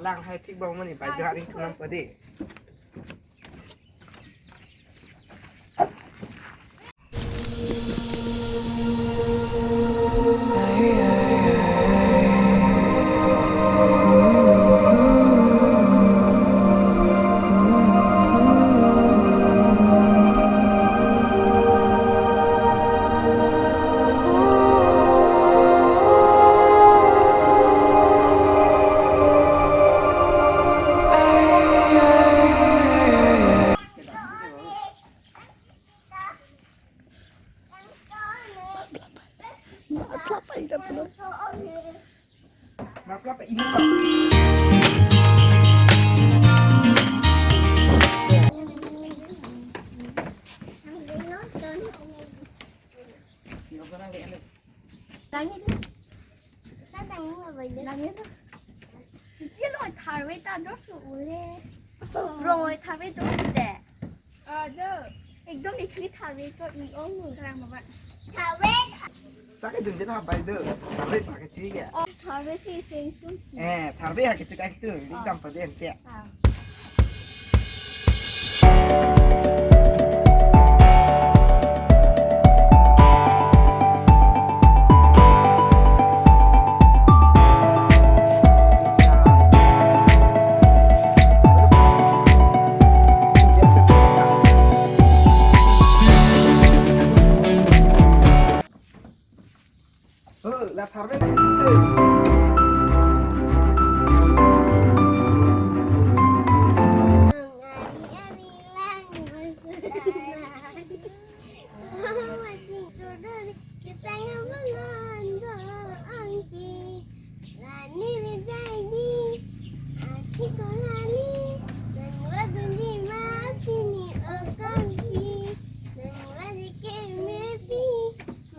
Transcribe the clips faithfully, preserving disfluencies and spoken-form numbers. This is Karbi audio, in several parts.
Lang hai thik bang mani, bai do aring thunam pade. Langit. Langit. Siti lo tharve ta do su ule. Rong tharve do de. Ado. Ekdom ni chuli tharve ko i ong nu. Karang mama. Tharve. Sake dun jena bai do. Tharve pa ke chi ya. Oh, tharve si sing tu. Eh, tharve ha ke chu kai tu. Dik dam pa den te. Ah. Oh, la tharve.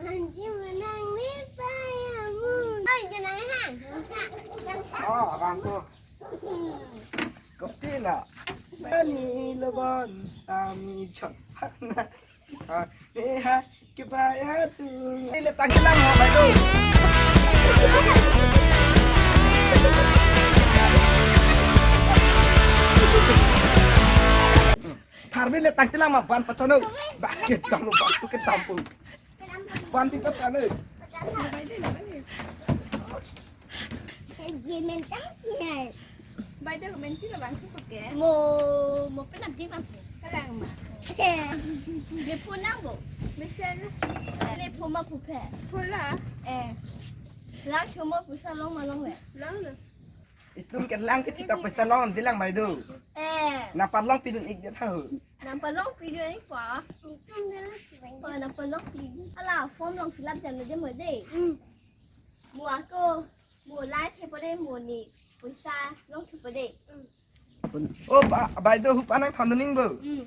Manji menang ni payamun. Oi, jangan hang. Oh, abang tu. Kopi la. Ani lobon sami chon. Neha kebaya tu. Ini le tangkilang ha, bai do. Tharve le tangkilang ma ban pachano. Ba ke chang ban tu ke tampu. Ban pi pachano. Ye mentang sial. Bai do menti lo bang suku ke. Mo, mo penap di bang. Karang ma. Be phone nang bo. Mesen. Le phone ma puphe. Phone la. Eh. Lang chomo pusa long ma long le. Lang lo. Itum ke lang ke chita paisa long di lang bai do. Eh. Nang palong pidun ik dia thahu. Nang palong pidun ik pa. Itum na. Pa nang palong pidun. Ala form long fill up jam de mo de. Hmm. Mo ako, mo life he pade mo ni, paisa long thu pade. Oh, ba, bai do hup anang thon ning bo. Hmm.